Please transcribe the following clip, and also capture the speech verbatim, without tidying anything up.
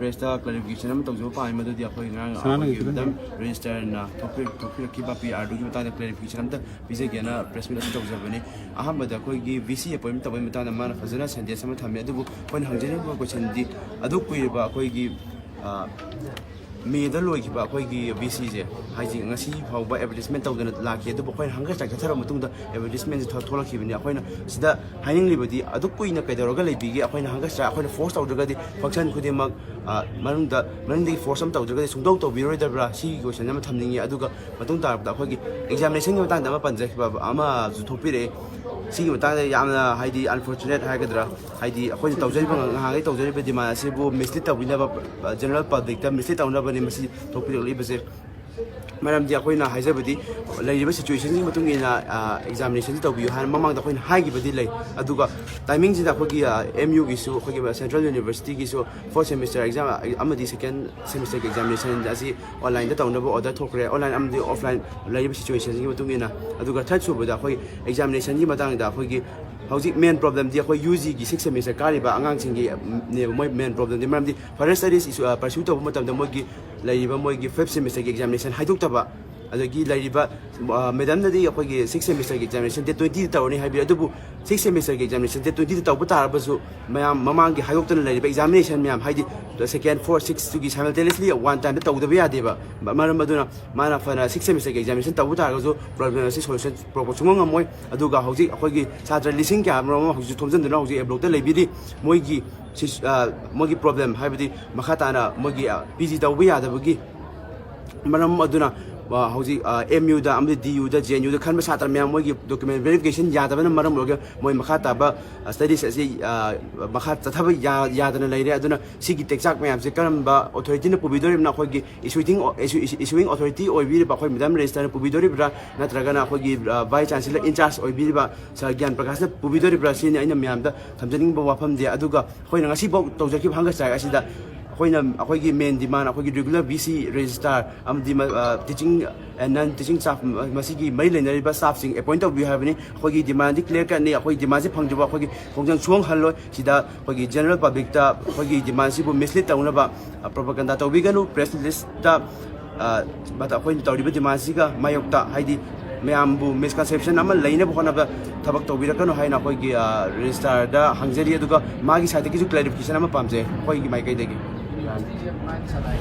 ꯄ꯭ꯔꯦꯁꯇ clarification ꯑꯃ ꯇꯧꯖꯕ ꯄꯥꯝꯃꯤ, ꯃꯗꯨꯗꯤ ꯑꯩꯈꯣꯏ ꯉꯔꯥꯡ ꯑꯩꯈꯣꯏꯒꯤ ꯃꯦꯗꯥꯝ ꯔꯦꯖꯤꯁꯇ꯭ꯔꯥꯔꯅ ꯊꯣꯛꯄꯤꯔꯛꯈꯤꯕ ꯄꯤ ꯑꯥꯔ ꯗꯨꯒꯤ ꯃꯇꯥꯡꯗ ꯀ꯭ꯂꯦꯔꯤꯐꯤꯀꯦꯁꯟ ꯑꯝꯇ ꯄꯤꯖꯒꯦꯅ ꯄ꯭ꯔꯦꯁ ꯃꯤꯠ ꯑꯁꯤ ꯇꯧꯖꯕꯅꯤ꯫ ꯑꯍꯥꯟꯕꯗ ꯑꯩꯈꯣꯏꯒꯤ ꯚꯤ ꯁꯤ ꯑꯦꯄꯣꯏꯟꯃꯦꯟ ꯇꯧꯕꯒꯤ ꯃꯇꯥꯡꯗ ꯃꯥꯅ ꯐꯖꯅ ꯁꯦꯟꯇꯦꯟꯁ ꯑꯃ ꯊꯝꯃꯤ, ꯑꯗꯨꯕꯨ ꯑꯩꯈꯣꯏꯅ ꯍꯪꯖꯅꯤꯡꯕ ꯀꯣꯏꯁꯟꯗꯤ ꯑꯗꯨ ꯀꯨꯏꯔꯕ ꯑꯩꯈꯣꯏꯒꯤ ꯃꯦꯗ ꯂꯣꯏꯈꯤꯕ ꯑꯩꯈꯣꯏꯒꯤ ꯚꯤ ꯁꯤꯁꯦ, ꯍꯥꯏꯗꯤ ꯉꯁꯤ ꯐꯥꯎꯕ ꯑꯦꯗꯚꯔꯇꯤꯁꯃꯦꯟ ꯇꯧꯗꯅ ꯂꯥꯛꯈꯤ, ꯑꯗꯨꯕꯨ ꯑꯩꯈꯣꯏꯅ ꯍꯪꯒꯔ ꯁ꯭ꯇ꯭ꯔꯥꯏꯛ ꯆꯠꯊꯔꯕ ꯃꯇꯨꯡꯗ ꯑꯦꯗꯚꯔꯇꯤꯁꯃꯦꯟꯁꯦ ꯊꯣꯛꯂꯛꯈꯤꯕꯅꯤ꯫ ꯑꯩꯈꯣꯏꯅ ꯁꯤꯗ ꯍꯥꯏꯅꯤꯡꯂꯤꯕꯗꯤ ꯑꯗꯨ ꯀꯨꯏꯅ ꯀꯩꯗꯧꯔꯒ ꯂꯩꯕꯤꯒꯦ? ꯑꯩꯈꯣꯏꯅ ꯍꯪꯒꯔ ꯁ꯭ꯇ꯭ꯔꯥꯏꯛ, ꯑꯩꯈꯣꯏꯅ ꯐꯣꯔꯁ ꯇꯧꯗ꯭ꯔꯒꯗꯤ ꯐꯪꯁꯟ ꯈꯨꯗꯤꯡꯃꯛ ꯃꯅꯨꯡꯗ ꯃꯅꯨꯡꯗꯒꯤ ꯐꯣꯔꯁ ꯑꯃ ꯇꯧꯗ꯭ꯔꯒꯗꯤ ꯁꯨꯡꯇꯧ ꯇꯧꯕꯤꯔꯣꯏꯗꯕ꯭ꯔꯥ? ꯁꯤꯒꯤ ꯀꯣꯏꯁꯟ ꯑꯃ ꯊꯝꯅꯤꯡꯉꯤ꯫ ꯑꯗꯨꯒ ꯃꯇꯨꯡ ꯇꯥꯔꯛꯄꯗ ꯑꯩꯈꯣꯏꯒꯤ ꯑꯦꯛꯖꯥꯃꯤꯅꯦꯁꯟꯒꯤ ꯃꯇꯥꯡꯗ ꯑꯃ ꯄꯟꯖꯈꯤꯕ ꯑꯃꯁꯨ ꯊꯣꯛꯄꯤꯔꯛꯑꯦ꯫ ꯁꯤꯒꯤ ꯃꯇꯥꯡꯗ ꯌꯥꯝꯅ ꯍꯥꯏꯗꯤ ꯑꯟꯐꯣꯔꯆꯨꯅꯦꯠ ꯍꯥꯏꯒꯗ꯭ꯔꯥ, ꯍꯥꯏꯗꯤ ꯑꯩꯈꯣꯏꯅ ꯇꯧꯖꯔꯤꯕ ꯉꯍꯥꯡꯈꯩ ꯇꯧꯖꯔꯤꯕ ꯗꯤꯃꯥꯟ ꯑꯁꯤꯕꯨ ꯃꯤꯁꯂꯤꯠ ꯇꯧꯕꯤꯅꯕ, ꯖꯦꯅꯔꯦꯜ ꯄꯕ꯭ꯂꯤꯛꯇ ꯃꯤꯁꯂꯤꯠ ꯇꯧꯅꯕꯅꯤ ꯃꯁꯤ ꯊꯣꯛꯄꯤꯔꯛꯂꯤꯕꯁꯦ꯫ ꯃꯔꯝꯗꯤ ꯑꯩꯈꯣꯏꯅ ꯍꯥꯏꯖꯕꯗꯤ ꯂꯩꯔꯤꯕ ꯁꯤꯆꯨꯋꯦꯁꯟꯒꯤ ꯃꯇꯨꯡ ꯏꯟꯅ ꯑꯦꯛꯖꯥꯃꯤꯅꯦꯁꯟꯁꯤ ꯇꯧꯕꯤꯌꯨ ꯍꯥꯏꯅ ꯃꯃꯥꯡꯗ ꯑꯩꯈꯣꯏꯅ ꯍꯥꯏꯈꯤꯕꯗꯤ ꯂꯩ꯫ ꯑꯗꯨꯒ ꯇꯥꯏꯃꯤꯡꯁꯤꯗ ꯑꯩꯈꯣꯏꯒꯤ ꯑꯦꯝ ꯌꯨꯒꯤꯁꯨ, ꯑꯩꯈꯣꯏꯒꯤ ꯁꯦꯟꯇ꯭ꯔꯦꯜ ꯌꯨꯅꯤꯚꯔꯁꯤꯇꯤꯒꯤꯁꯨ ꯐꯣꯔꯠ ꯁꯦꯃꯤꯁꯇꯔ ꯑꯦꯛꯖꯥꯝ ꯑꯃꯗꯤ ꯁꯦꯀꯦꯟ ꯁꯦꯃꯤꯁꯇꯔꯒꯤ ꯑꯦꯛꯖꯥꯃꯤꯅꯦꯁꯟ ꯑꯁꯤ ꯑꯣꯟꯂꯥꯏꯟꯗ ꯇꯧꯅꯕ ꯑꯣꯔꯗꯔ ꯊꯣꯛꯈ꯭ꯔꯦ, ꯑꯣꯟꯂꯥꯏꯟ ꯑꯃꯗꯤ ꯑꯣꯐꯂꯥꯏꯟ ꯂꯩꯔꯤꯕ ꯁꯤꯆꯨꯋꯦꯁꯟꯁꯤꯒꯤ ꯃꯇꯨꯡ ꯏꯟꯅ꯫ ꯑꯗꯨꯒ ꯊꯥꯔꯠ ꯁꯨꯕꯗ ꯑꯩꯈꯣꯏ ꯑꯦꯛꯖꯥꯃꯤꯅꯦꯁꯟꯒꯤ ꯃꯇꯥꯡꯗ ꯑꯩꯈꯣꯏꯒꯤ ꯍꯧꯖꯤꯛ ꯃꯦꯟ ꯄ꯭ꯔꯣꯕ꯭ꯂꯦꯝꯗꯤ ꯑꯩꯈꯣꯏ ꯌꯨ ꯖꯤꯒꯤ ꯁꯤꯛꯁ ꯁꯦꯃꯤꯁꯇꯔ ꯀꯥꯔꯤꯕ ꯑꯉꯥꯡꯁꯤꯡꯒꯤ ꯅꯦꯕ ꯃꯣꯏ ꯃꯦꯟ ꯄ꯭ꯔꯣꯕ꯭ꯂꯦꯝꯗꯤ꯫ ꯃꯔꯝꯗꯤ ꯐꯔꯗꯔ ꯁ꯭ꯇꯗꯤꯁ ꯄꯔꯁ꯭ꯌꯨ ꯇꯧꯕ ꯃꯇꯝꯗ ꯃꯣꯏꯒꯤ ꯂꯩꯔꯤꯕ ꯃꯣꯏꯒꯤ ꯐꯤꯐ ꯁꯦꯃꯤꯁꯇꯔꯒꯤ ꯑꯦꯛꯖꯥꯃꯤꯅꯦꯁꯟ ꯍꯥꯏꯗꯣꯛꯇꯕ, ꯑꯗꯒꯤ ꯂꯩꯔꯤꯕ ꯃꯦꯗꯥꯝꯅꯗꯤ ꯑꯩꯈꯣꯏꯒꯤ ꯁꯤꯛꯁ ꯁꯦꯃꯤꯁꯇꯔꯒꯤ ꯑꯦꯛꯖꯥꯃꯤꯅꯦꯁꯟ ꯗꯦꯠ ꯇ꯭ꯋꯦꯟꯇꯤꯗ ꯇꯧꯔꯅꯤ ꯍꯥꯏꯕꯤ, ꯑꯗꯨꯕꯨ ꯁꯤꯛꯁ ꯁꯦꯃꯤꯁꯇꯔꯒꯤ ꯑꯦꯛꯖꯥꯃꯤꯅꯦꯁꯟ ꯗꯦꯠ ꯇ꯭ꯋꯦꯟꯇꯤꯗ ꯇꯧꯕ ꯇꯥꯔꯕꯁꯨ ꯃꯌꯥꯝ ꯃꯃꯥꯡꯒꯤ ꯍꯥꯏꯗꯣꯛꯇꯅ ꯂꯩꯔꯤꯕ ꯑꯦꯛꯖꯥꯃꯤꯅꯦꯁꯟ ꯃꯌꯥꯝ, ꯍꯥꯏꯗꯤ ꯁꯦꯀꯦꯟ, ꯐꯣꯔ, ꯁꯤꯛꯁꯇꯨꯒꯤ ꯁꯥꯏꯃꯜꯇꯦꯅꯤꯌꯁꯂꯤ ꯋꯥꯟ ꯇꯥꯏꯝꯗ ꯇꯧꯗꯕ ꯌꯥꯗꯦꯕ꯫ ꯃꯔꯝ ꯑꯗꯨꯅ ꯃꯥꯅ ꯐꯅ ꯁꯤꯛꯁ ꯁꯦꯃꯤꯁꯇꯔꯒꯤ ꯑꯦꯛꯖꯥꯃꯤꯅꯦꯁꯟ ꯇꯧꯕ ꯇꯥꯔꯒꯁꯨ ꯄ꯭ꯔꯣꯕ꯭ꯂꯦꯝ ꯑꯁꯤ ꯁꯣꯂꯨꯁꯟ ꯄꯨꯔꯛꯄ ꯁꯨꯡꯉꯝ ꯉꯝꯃꯣꯏ꯫ ꯑꯗꯨꯒ ꯍꯧꯖꯤꯛ ꯑꯩꯈꯣꯏꯒꯤ ꯁꯥꯇ꯭ꯔ ꯂꯤꯁꯤꯡ ꯀꯌꯥ ꯃꯔꯨꯝ ꯑꯃ ꯍꯧꯖꯤꯛ ꯊꯣꯝꯖꯤꯟꯗꯨꯅ ꯍꯧꯖꯤꯛ ꯑꯦ ꯕ꯭ꯂꯣꯛꯇ ꯂꯩꯕꯤꯔꯤ꯫ ꯃꯣꯏꯒꯤ ꯁꯤ-, ꯑ, ꯃꯣꯏꯒꯤ ꯄ꯭ꯔꯣꯕ꯭ꯂꯦꯝ ꯍꯥꯏꯕꯗꯤ ꯃꯈꯥ ꯇꯥꯅ ꯃꯣꯏꯒꯤ, ꯑ, ꯄꯤ ꯖꯤ ꯇꯧꯕ ꯌꯥꯗꯕꯒꯤ ꯃꯔꯝ ꯑꯗꯨꯅ, ꯑ, ꯍꯧꯖꯤꯛ, ꯑ, ꯑꯦꯝ ꯌꯨꯗ ꯑꯃꯗꯤ ꯗꯤ ꯌꯨꯗ, ꯖꯦ ꯑꯦꯟ ꯌꯨꯗ ꯈꯟꯕ ꯁꯥꯇ꯭ꯔ ꯃꯌꯥꯝ ꯃꯣꯏꯒꯤ ꯗꯣꯀꯨꯃꯦꯟ ꯚꯦꯔꯤꯐꯤꯀꯦꯁꯟ ꯌꯥꯗꯕꯅ ꯃꯔꯝ ꯑꯣꯏꯔꯒ ꯃꯣꯏ ꯃꯈꯥ ꯇꯥꯕ, ꯑ, ꯁ꯭ꯇꯗꯤꯁ ꯑꯁꯤ, ꯑ, ꯃꯈꯥ ꯆꯠꯊꯕ ꯌꯥ-, ꯌꯥꯗꯅ ꯂꯩꯔꯦ꯫ ꯑꯗꯨꯅ ꯁꯤꯒꯤ ꯇꯦꯛꯆꯥꯛ ꯃꯌꯥꯝꯁꯦ ꯀꯔꯝꯕ ꯑꯣꯊꯣꯔꯤꯇꯤꯅ ꯄꯨꯕꯤꯗꯣꯔꯤꯕꯅ? ꯑꯩꯈꯣꯏꯒꯤ ꯏꯁꯨꯏꯡ, ꯏꯁꯨ-, ꯏꯁꯨ-, ꯏꯁꯨꯋꯤꯡ ꯑꯣꯊꯣꯔꯤꯇꯤ ꯑꯣꯏꯕꯤꯔꯤꯕ ꯑꯩꯈꯣꯏ ꯃꯦꯗꯥꯝ ꯔꯦꯖꯤꯁꯇ꯭ꯔꯥꯔꯅ ꯄꯨꯕꯤꯗꯣꯔꯤꯕ꯭ꯔꯥ, ꯅꯠꯇ꯭ꯔꯒꯅ ꯑꯩꯈꯣꯏꯒꯤ, ꯑ, ꯚꯥꯏꯁ ꯆꯥꯟꯁꯦꯂꯔ ꯏꯟꯆꯥꯔꯖ ꯑꯣꯏꯕꯤꯔꯤꯕ ꯁꯥꯔ ꯒ꯭ꯌꯥꯟ ꯄ꯭ꯔꯀꯥꯁꯅ ꯄꯨꯕꯤꯗꯣꯔꯤꯕ꯭ꯔꯥ? ꯁꯤꯅꯤ ꯑꯩꯅ ꯃꯌꯥꯝꯗ ꯊꯝꯖꯅꯤꯡꯕ ꯋꯥꯐꯝꯗꯤ꯫ ꯑꯗꯨꯒ ꯑꯩꯈꯣꯏꯅ ꯉꯁꯤꯐꯥꯎ ꯇꯧꯖꯈꯤꯕ ꯍꯪꯒꯔ ꯁ꯭ꯇ꯭ꯔꯥꯏꯛ ꯑꯁꯤꯗ ꯑꯩꯈꯣꯏꯅ, ꯑꯩꯈꯣꯏꯒꯤ ꯃꯦꯟ ꯗꯤꯃꯥꯟ ꯑꯩꯈꯣꯏꯒꯤ ꯔꯤꯒꯨꯂꯔ ꯚꯤ ꯁꯤ, ꯔꯦꯖꯤꯁꯇꯥꯔ ꯑꯃꯗꯤ teaching and non teaching staff, ꯃꯁꯤꯒꯤ ꯃꯔꯤ ꯂꯩꯅꯔꯤꯕ ꯁ꯭ꯇꯥꯐꯁꯤꯡ ꯑꯦꯄꯣꯏꯟ ꯇꯧꯕꯤꯌꯨ ꯍꯥꯏꯕꯅꯤ꯫ ꯑꯩꯈꯣꯏꯒꯤ ꯗꯤꯃꯥꯟꯗꯤ ꯀ꯭ꯂꯤꯌꯥꯔ ꯀꯠꯅꯤ꯫ ꯑꯩꯈꯣꯏ ꯗꯤꯃꯥꯟꯁꯤ ꯐꯪꯗ꯭ꯔꯤꯕ ꯑꯩꯈꯣꯏꯒꯤ ꯈꯣꯡꯖꯪ ꯁꯨꯡꯍꯜꯂꯣꯏ꯫ ꯁꯤꯗ ꯑꯩꯈꯣꯏꯒꯤ ꯖꯦꯅꯔꯦꯜ ꯄꯕ꯭ꯂꯤꯛꯇ ꯑꯩꯈꯣꯏꯒꯤ ꯗꯤꯃꯥꯟꯁꯤꯕꯨ ꯃꯤꯁꯂꯤꯗ ꯇꯧꯅꯕ ꯄ꯭ꯔꯣꯄꯥꯒꯦꯟꯗꯥ ꯇꯧꯕꯤꯒꯅꯨ꯫ ꯄ꯭ꯔꯦꯁ ꯔꯤꯂꯤꯁꯇ ꯑꯩꯈꯣꯏꯅ ꯇꯧꯔꯤꯕ ꯗꯤꯃꯥꯟꯁꯤꯒ ꯃꯥꯌꯣꯛꯇ, ꯍꯥꯏꯗꯤ ꯃꯌꯥꯝꯕꯨ ꯃꯤꯁꯀꯟꯁꯦꯞꯁꯟ ꯑꯃ ꯂꯩꯅꯕ ꯍꯣꯠꯅꯕꯗ ꯊꯕꯛ ꯇꯧꯕꯤꯔꯛꯀꯅꯨ ꯍꯥꯏꯅ ꯑꯩꯈꯣꯏꯒꯤ ꯔꯦꯖꯤꯁꯇꯥꯔꯗ ꯍꯪꯖꯔꯤ꯫ ꯑꯗꯨꯒ ꯃꯥꯒꯤ ꯁꯥꯏꯠꯇꯒꯤꯁꯨ ꯀ꯭ꯂꯦꯔꯤꯐꯤꯀꯦꯁꯟ ꯑꯃ ꯄꯥꯝꯖꯩ ꯑꯩꯈꯣꯏꯒꯤ ꯃꯥꯏꯀꯩꯗꯒꯤ꯫ ꯁꯤꯁꯦ ꯃꯥꯒꯤ ꯁꯂꯥꯏ